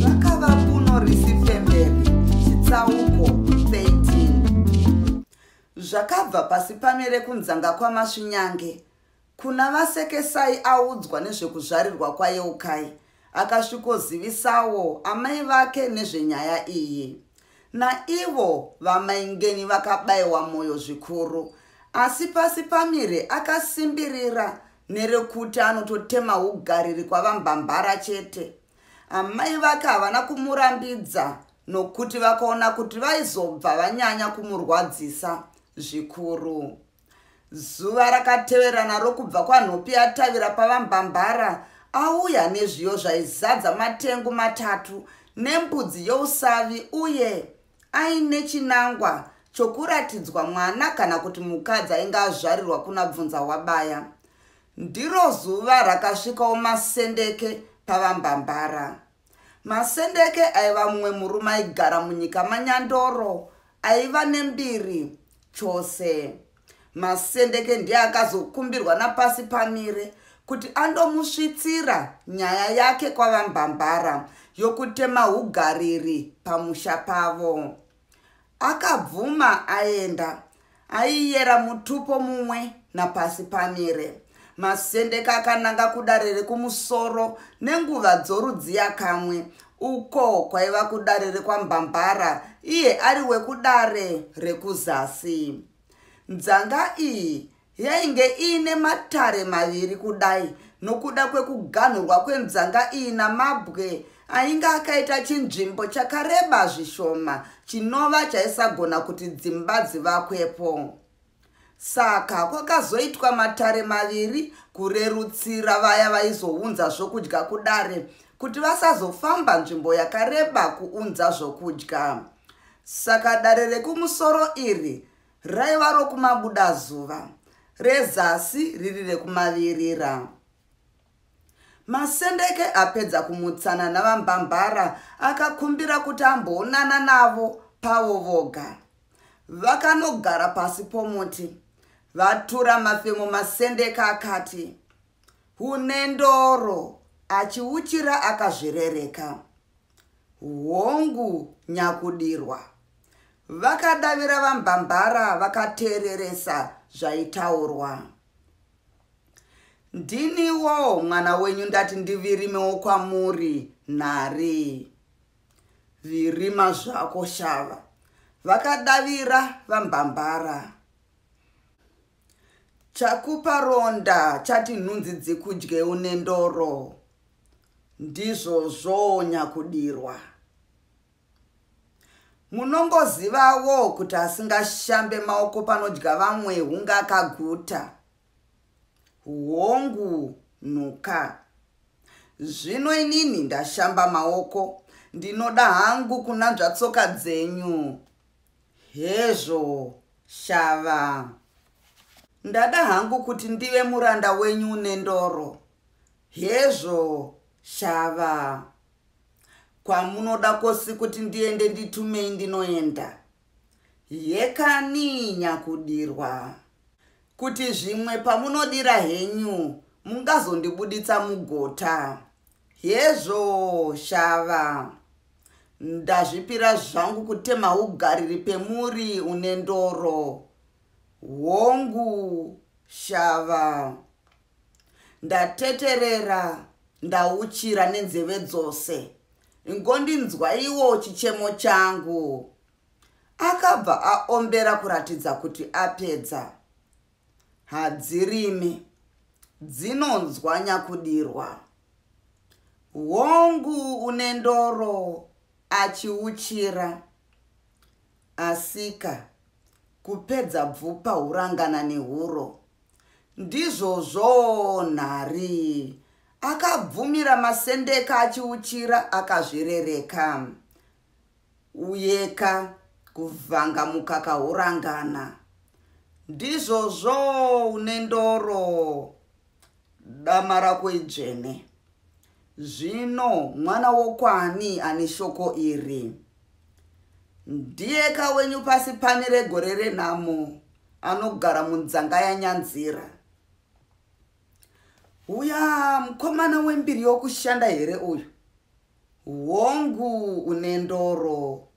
Rakava buno risifemberi, chitsauko 13. Zvakabva pasi pamire kunzanga kwaMasvinyange, kuna VaSekesai audzwa nezvekuzvarirwa kwaYeukai, akasvikozivisawo amai vake nezvenyaya iyi. Naivo VaMaingeni vakabaiwa mwoyo zvikuru, asi Pasipamire akasimbirira nerekuti anototema ugariri kwaVaMbambara chete. Amai vake havana kumurambidza nokuti vakaona kuti vaizobva vanyanya kumurwadzisa zvikuru. Zuva rakateverana rokubva kwaNhopi atavira paVaMbambara auya nezviyo zvaizadza matengu matatu nembudzi yousavi uye aine chinangwa chokuratidzwa mwana kana kuti mukadzi ainge azvarirwa kuna Bvunzawabaya. Ndiro zuva rakasvikawo Masendeke paVaMbambara. Masendeke aiva mumwe murume aigara munyika maNyandoro aiva nembiri chose. Masendeke ndiye akazokumbirwa naPasipamire kuti andomusvitsira nyaya yake kwaVaMbambara yokutema hugariri pamusha pavo. Akabvuma aenda. Aiyera mutupo mumwe naPasipamire. Masendeke akananga kudare rekumusoro nenguva dzorudziyakamwe uko kwaiva kudare rekwaMbambara iye ari wekudare rekuzasi. Nzanga iyi yainge iine matare maviri kudai nokuda kwekuganhurwa kwenzanga iyi namabwe ainge akaita chinzvimbo chakareba zvishoma chinova chaisagona kuti dzimba dzivakwepo. Saka kwakazoitwa matare maviri kurerutsira vaya vaizounza zvokudya kudare kuti vasazofamba nzvimbo yakareba kuunza zvokudya. Saka dare rekumusoro iri raiva rokumabudazuva, rezasi riri rekumavirira. Masendeke apedza kumutsana naVaMbambara akakumbira kuti amboonana navo pavo voga. Vakanogara pasi pomuti. Vatura mafemo Masendeke akati, Une ndoro, achiuchira akazvirereka. Hongu nyakudirwa. Vakadavira VaMbambara vakateereresa zvaitaurwa. Ndiniwo mwana wenyu ndati ndivirimewo kwamuri nhari. Virima zvako shava. Vakadavira VaMbambara. Chakupa ronda chati nhunzi dzikudye une ndoro. Ndizvozvo nyakudirwa. Munongozivawo kuti asingashambe maoko panodya vamwe hunga akaguta. Hongu nhuka. Zvino inini ndashamba maoko ndinoda hangu kunanzva tsoka dzenyu. Hezvo shava. Ndada hangu kuti ndive muranda wenyu une ndoro. Hezvo shava. Kwamunoda kosi kuti ndiende nditumei ndinoenda. Yekani nyakudirwa. Kuti zvimwe pamunodira henyu mungazondibuditsa mugota. Hezvo shava. Ndazvipira zvangu kutema ugariri pemuri une ndoro. Hongu shava. Ndateterera ndauchira nenzeve dzose. Ingondinzwaiwo chichemo changu. Akabva aombera kuratidza kuti apedza. Hadzirime dzinonzwa nyakudirwa. Hongu une ndoro achiuchira. Asika kupedza bvupa hurangana nehuro. Ndizvozvo nhari. Akabvumira Masendeka achiuchira akazvirereka. Uyeka kuvhanga mukaka hurangana. Ndizvozvo une ndoro dama rako idzvene. Zvino mwana wokwani ane shoko iri? Ndiyeka wenyu pasi pamire gore renhamo anogara munzanga yaNyanzira. Uya mukomana wembiri yokushanda here uyu? Hongu une ndoro.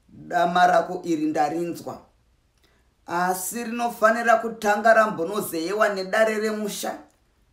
Dama rako iri ndarinzwa. Asi rinofanira kutanga rambonozeyewa nedare remusha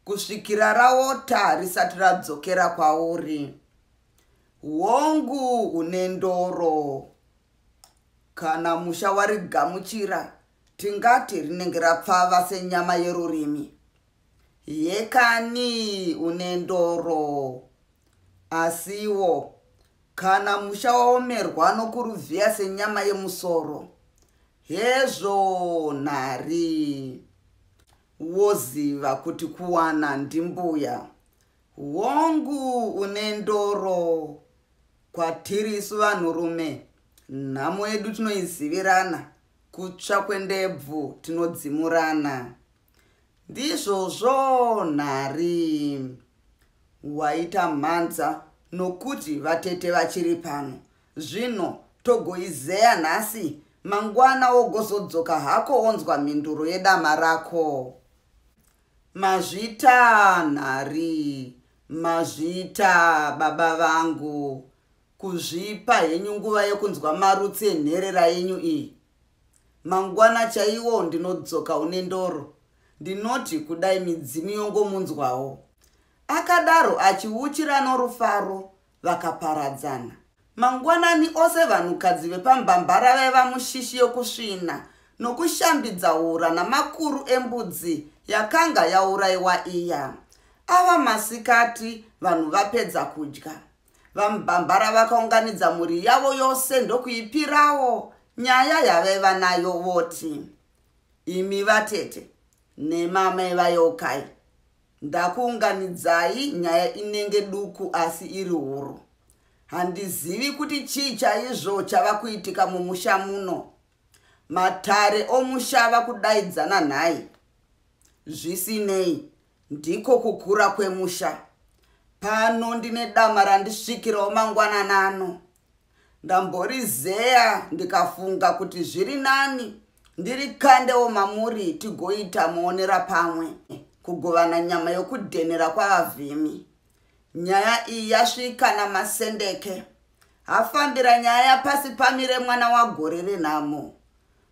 kusvikira raota risati radzokera kwauri. Hongu une ndoro. Kana musha warigamuchira tingati rinenge rapfava senyama yerurimi. Yekani une ndoro. Asiwo kana musha waomerwa nokuruvhiya senyama yemusoro. Hezvo nhari. Woziva kuti kuwana ndimbuya. Hongu une ndoro. Kwatiri isu vanhurume nhamo yedu tinoizivirana, kutsva kwendebvu tinodzimurana. Ndizvozvo nhari. Waita mhanza nokuti vatete vachiri pano. Zvino togoizeya nhasi, mangwana wogozodzoka hako wonzwa mhinduro yedama rako. Mazvita nhari, mazvita baba vangu, kuzvipa henyu nguva yekunzwa marutsi enherera yenyu iyi. Mangwana chaiwo ndinodzoka une ndoro, ndinoti kudai midzimu yongomunzwawo. Akadaro achiuchira norufaro vakaparadzana. Mangwanani ose vanhukadzi vepaMbambara vaiva mushishi yokusvina nokushambidza hura namakuru embudzi yakanga yauraiwa iya. Ava masikati vanhu vapedza kudya. VaMbambara vakaunganidza mhuri yavo yose ndokuipirawo nyaya yavaiva nayo voti, Imi vatete nemamai vaYeukai, Ndakuunganidzai nyaya inenge duku asi iri huru. Handizivi kuti chii chaizvo chava kuitika mumusha muno. Matare omusha ava kudaidzana nhai. Zvisinei, ndiko kukura kwemusha. Pano ndine dama randisvikirawo mangwananano. Ndamborizeya ndikafunga kuti zviri nani ndirikandewo mamuri tigoita muonera pamwe kugovana nyama yokudhenera kwavavhimi. Nyaya iyi yasvika naMasendeke. Hafambira nyaya yapasi pamire mwana waGore renhamo.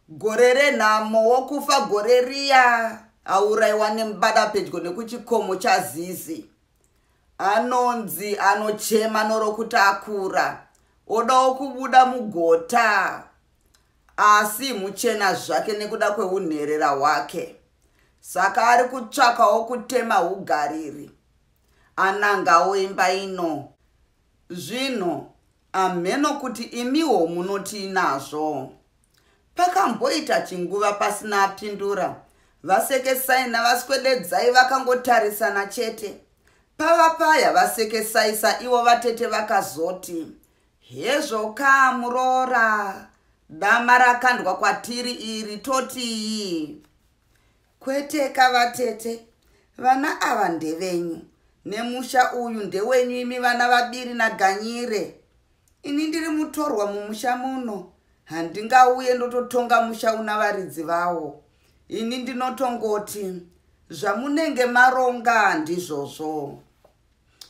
Gore renhamo wokufa gore riya auraiwa nembada pedyo nekuchikomo chaZizi. Anonzi anochema norokuti akura odawo kubuda mugota asi muchena zvake nekuda kweunherera hwake saka ari kutsvakawo kutema hugariri anangawo imba ino zvino amheno kuti imiwo munotii nazvo Pakamboita chinguva pasina apindura. VaSekesai naVaSwededzai vakangotarisana chete. Pava paya VaSekesai saivo vatete vakazoti, Hezvo ka muroora, dama rakandwa kwatiri iri totii? Kweteka vatete, vana ava ndevenyu, nemusha uyu ndewenyu imi vana vaBiri naGanyire. Ini ndiri mutorwa mumusha muno, handingauye ndototonga musha una varidzi vawo. Ini ndinotongoti zvamunenge maronga ndizvozvo.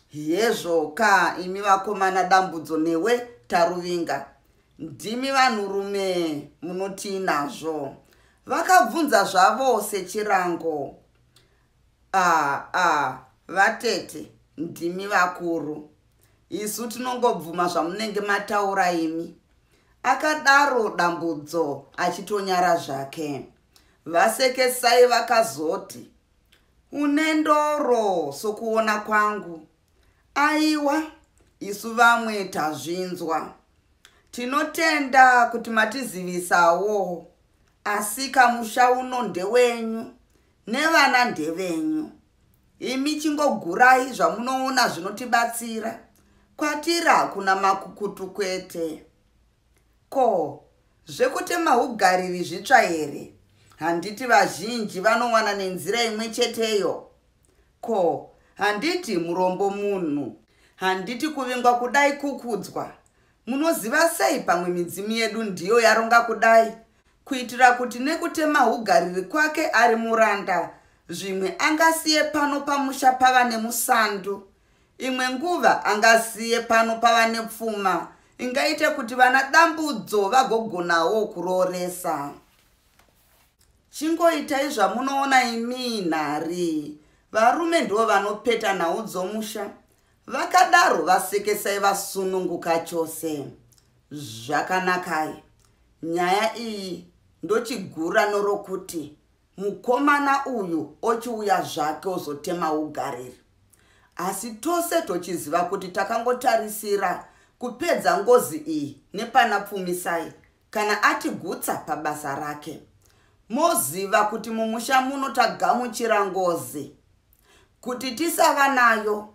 Hezvoka imi vakomana Dambudzo newe Taruvinga, ndimi vanhurume munotii nazvo? Vakabvunza zvavo sechirango. Ah, ah, vatete ndimi vakuru isu tinongobvuma zvamunenge mataura imi akadaro dambudzo achitonyara zvake vasekesai vakazoti une ndoro sokuona kwangu aiwa isu vamwe tazvinzwa tinotenda kuti matizivisawo asika musha uno ndewenyu nevana ndevenyu. Imi chingogurai zvamunoona zvinotibatsira. Kwatiri hakuna makukutu kwete. Ko, zvekutema hugariri zvitsva here? Handiti vazhinji vanowana nenzira imwe cheteyo? Ko, handiti murombo munhu? Handiti kuvingwa kudai kukudzwa? Munoziva sei pamwe midzimu yedu ndiyo yaronga kudai kuitira kuti nekutema hugariri kwake ari muranda zvimwe angasiye pano pamusha pava nemusandu. Imwe nguva angasiye pano pava nepfuma ingaite kuti vana Dambudzo vagogonawo kurooresa. Chingoitai zvamunoona imii nhari. Varume ndivo vanopeta nhau dzomusha. Vakadaro vaSekesai vasununguka chose. Zvakanakai. Nyaya iyi ndochigura norokuti mukomana uyu ochiuya zvake ozotema ugariri. Asi tose tochiziva kuti takangotarisira kupedza ngozi iyi nepana Pfumisai kana atigutsa pabasa rake. Moziva kuti mumusha muno tagamuchira ngozi. Kuti tisava nayo,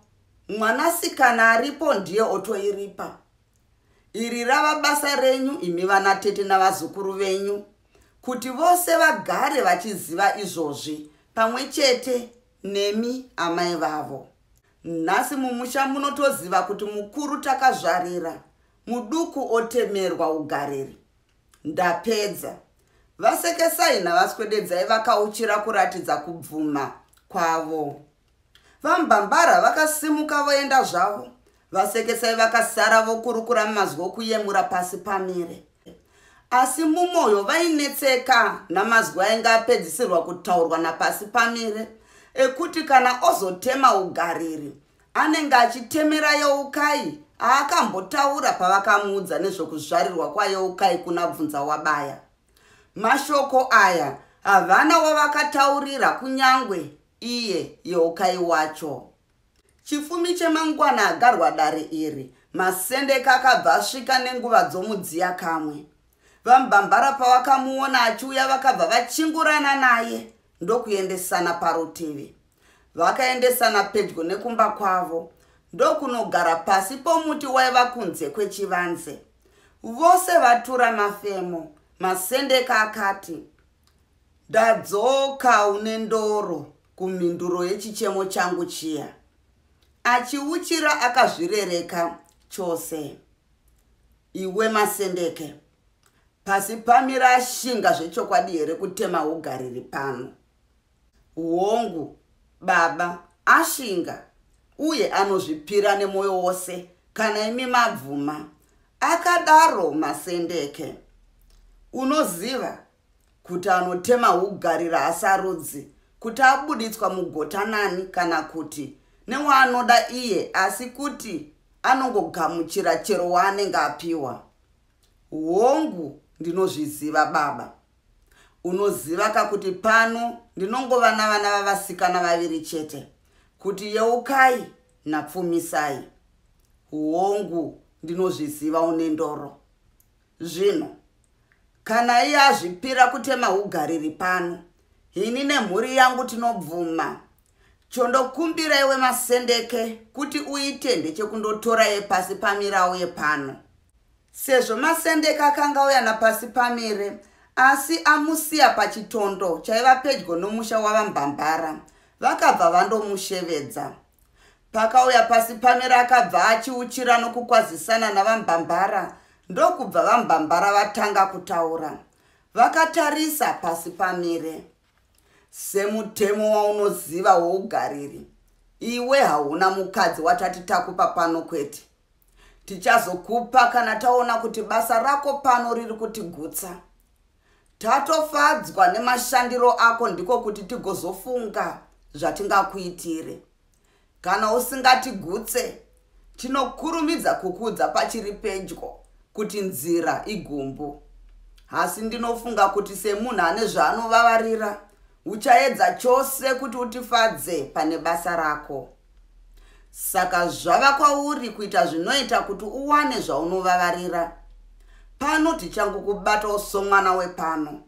mwanasikana aripo ndiye otoiripa. Iri rava basa renyu imi vanatete navazukuru venyu kuti vose vagare vachiziva izvozvi pamwe chete nemi amai vavo. Nhasi mumusha muno toziva kuti mukuru takazvarira, muduku otemerwa ugariri. Ndapedza. VaSekesai naVaSwededzai vakauchira kuratidza kubvuma kwavo. VaMbambara vakasimuka voenda zvavo. VaSekesai vakasara vokurukura mazwi okuyemura pasi pamire. Asi mumoyo vainetseka namazwi ainge apedzisirwa kutaurwa napasi pamire ekuti kana ozotema ugariri anenge achitemera Yeukai aakambotaura pavakamuudza nezvekuzvarirwa kwaYeukai kuna Bvunzawabaya. Mashoko aya havana wavakataurira kunyangwe iye Yeukai wacho. Chifumi chemangwana agarwa dare iri, Masendeke akabva asvika nenguva dzomudziya kamwe. VaMbambara pavakamuona achiuya vakabva vachingurana naye ndokuendesana parutivi. Vakaendesana pedyo nekumba kwavo ndokunogara pasi pomuti waiva kunze kwechivanze. Vose vatura mafemo, Masendeke akati, Ndadzoka une ndoro kumhinduro yechichemo changu chiya. Achiuchira akazvirereka chose. Iwe Masendeke, pasi pamira ashinga zvechokwadi here kutema ugariri pano? Hongu, baba, ashinga uye anozvipira nemwoyo wose kana imi mabvuma, akadaro Masendeke. Unoziva kuti anotema hugarira hasarudzi kuti abuditswa mugota nani kana kuti newaanoda iye asi kuti anongogamuchira chero waanenge apiwa. Hongu, ndinozviziva baba. Unozivaka kuti pano ndinongova navana vavasikana vaviri chete, kuti Yeukai naPfumisai. Hongu, ndinozviziva une ndoro. Zvino, kana iye azvipira kutema hugariri pano, ini nemhuri yangu tinobvuma. Chondokumbira iwe Masendeke kuti uite ndechekundotora yepasi pamire auye pano. Sezvo Masendeke akanga auya napasi pamire, asi amusiya pachitondo chaiva pedyo nomusha waVaMbambara, vakabva vandomushevedza. Pakauya pasi pamire akabva achiuchira nokukwazisana naVaMbambara ndokubva VaMbambara vatanga kutaura. Vakatarisa pasi pamire. Semutemo waunoziva wougariri, iwe hauna mukadzi watati takupa pano kwete. Tichazokupa kana taona kuti basa rako pano riri kutigutsa. Tatofadzwa nemashandiro ako ndiko kuti tigozofunga zvatingakuitire. Kana usingatigutse, tinokurumidza kukuudza pachiri pedyo kuti nzira igumbu. Asi ndinofunga kuti semunhu ane zvaanovavarira, uchaedza chose kuti utifadze pane basa rako. Saka zvava kwauri kuita zvinoita kuti uwane zvaunovavarira. Pano tichangokubatawo somwana wepano,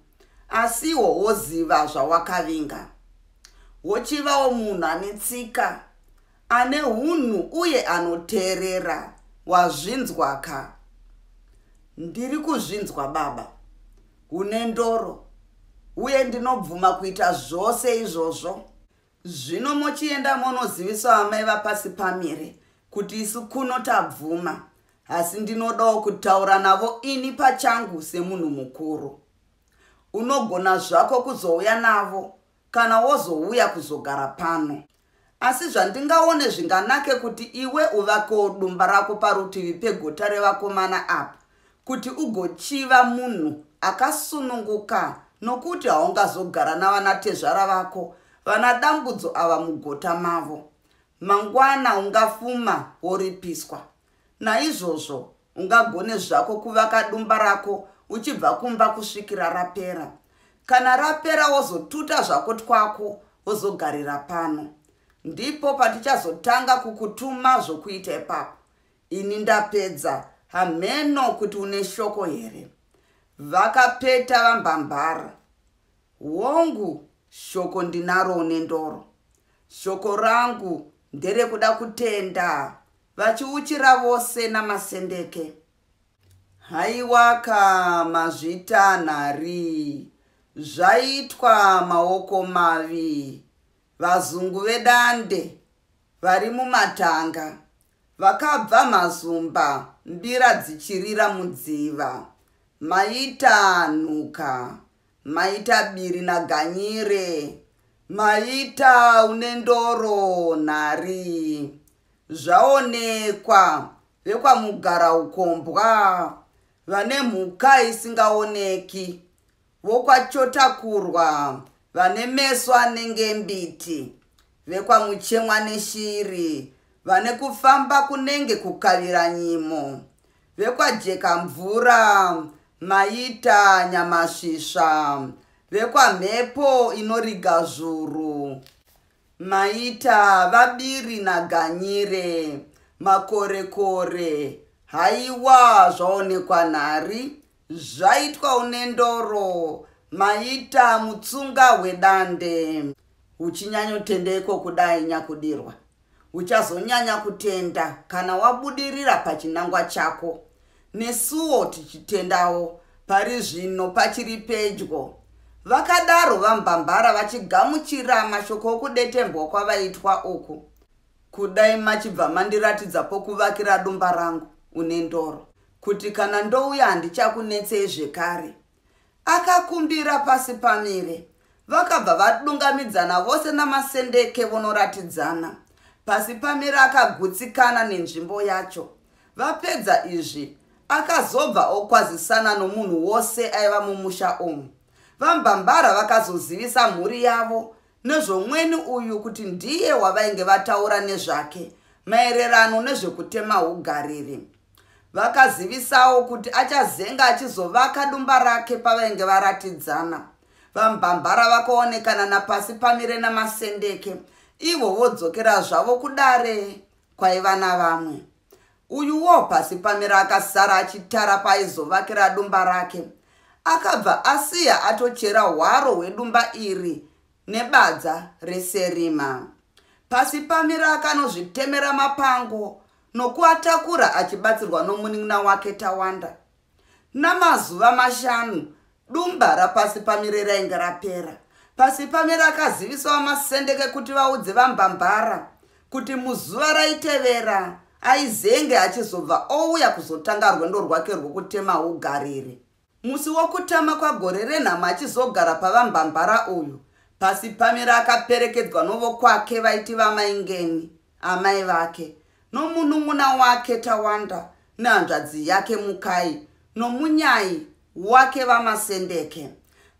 asiwo woziva zvawakavinga. Wochivawo munhu ane tsika, ane hunhu uye anoteerera. Wazvinzwaka? Ndiri kuzvinzwa baba. Une ndoro uye ndinobvuma kuita zvose izvozvo. Zvino mochienda monozivisa amai vapasi pamire kuti isu kuno tabvuma, asi ndinodawo kutaura navo ini pachangu semunhu mukuru. Unogona zvako kuzouya navo kana wozouya kuzogara pano. Asi zvandingaone zvinganake kuti iwe uvakewo dumba rako parutivi pegota revakomana apa kuti ugochiva munhu akasununguka nokuti haungazogara navanatezvara vako vana Dambudzo ava mugota mavo. Mangwana ungafuma woripiswa. Naizvozvo ungagone zvako kuvaka dumba rako uchibva kumba kusvikira rapera. Kana rapera wozotuta zvako twako wozogarira pano. Ndipo patichazotanga kukutuma zvokuita ipapo. Ini ndapedza, hamheno kuti une shoko here. Vakapeta vaMbambara. Hongu, shoko ndinaro une ndoro. Shoko rangu nderekuda kutenda vachiuchira vose naMasendeke. Haiwaka mazvita nhari, zvaitwa maoko mavi. Vazungu vedande vari mumatanga vakabva mazumba mbira dzichirira mudziva. Maita nhuka, maita biri naganyire, maita une ndoro nhari. Zvaonekwa vekwaMugaraukombwa vane mhuka isingaoneki, vokwaChotakurwa vane meso anenge mbiti, vekwaMuchemwa neshiri vane kufamba kunenge kukavira nyimo, vekwaJekamvura maita nyamasvisva, vekwamhepo inoriga zvuru, maita vabiri naganyire, makorekore, haiwa zvaonekwa nhari, zvaitwa une ndoro, maita mutsunga hwedande. Uchinyanyotendeiko kudai nyakudirwa? Uchazonyanya kutenda kana wabudirira pachinangwa chako. Nesuwo tichitendawo, pari zvino pachiri pedyo. Vakadaro vaMbambara vachigamuchira mashoko okudetembwa kwavaitwa uku. Kudai machibva mandiratidza pokuvakira dumba rangu, une ndoro, kuti kana ndouya handichakunetsei zvekare. Akakumbira pasi pamire. Vakabva vadungamidzana vose naMasendeke vonoratidzana. Pasi pamire akagutsikana nenzvimbo yacho. Vapedza izvi, akazobva okwazisana nomunhu wose aiva mumusha umu. VaMbambara vakazozivisa mhuri yavo nezvomweni uyu kuti ndiye wavainge vataura nezvake maererano nezvekutema hugariri. Vakazivisawo kuti achazenga achizovaka dumba rake pavainge varatidzana. VaMbambara vakaonekana napasi pamire naMasendeke ivo vodzokera zvavo kudare kwaiva navamwe. Uyuwo pasi pamire akasara achitara paaizovakira dumba rake. Akabva asiya atochera hwaro hwedumba iri nebadza reserima. Pasi pamire akanozvitemera mapango nokuatakura achibatsirwa nomunin'ina wake Tawanda. Namazuva mashanu dumba rapasi pamire rainge rapera. Pasi pamire akazivisa vaMasendeke kuti vaudze vaMbambara kuti muzuva raitevera aizenge achizobva ouya kuzotanga rwendo rwake rwokutema ugariri. Musi wokutama kwagore renhamo achizogara paVaMbambara uyu, Pasipamire akaperekedzwa novokwake vaiti vaMaingeni, amai vake, nomunun'una wake Tawanda nehanzvadzi yake Mukai nomunyai wake VaMasendeke.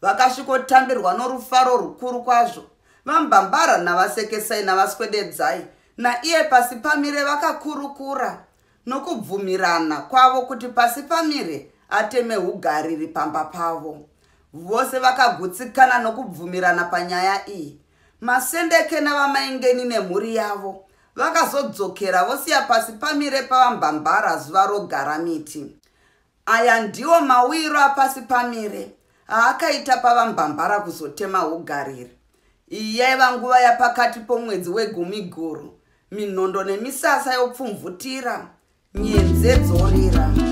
Vakasvikotambirwa norufaro rukuru kwazvo. VaMbambara naVaSekesai naVaSwededzai naiye Pasipamire vakakurukura nokubvumirana kwavo kuti Pasipamire ateme hugariri pamba pavo. Vose vakagutsikana nokubvumirana panyaya iyi. Masendeke naVaMaingeni nemhuri yavo vakazodzokera vosiya Pasipamire paVaMbambara zuva rogara miti. Aya ndiwo mawiro aPasipamire aakaita paVaMbambara kuzotema hugariri. Iyi yaiva nguva yapakati pomwedzi wegumiguru, minhondo nemisasa yopfumvutira, nyenze dzorira.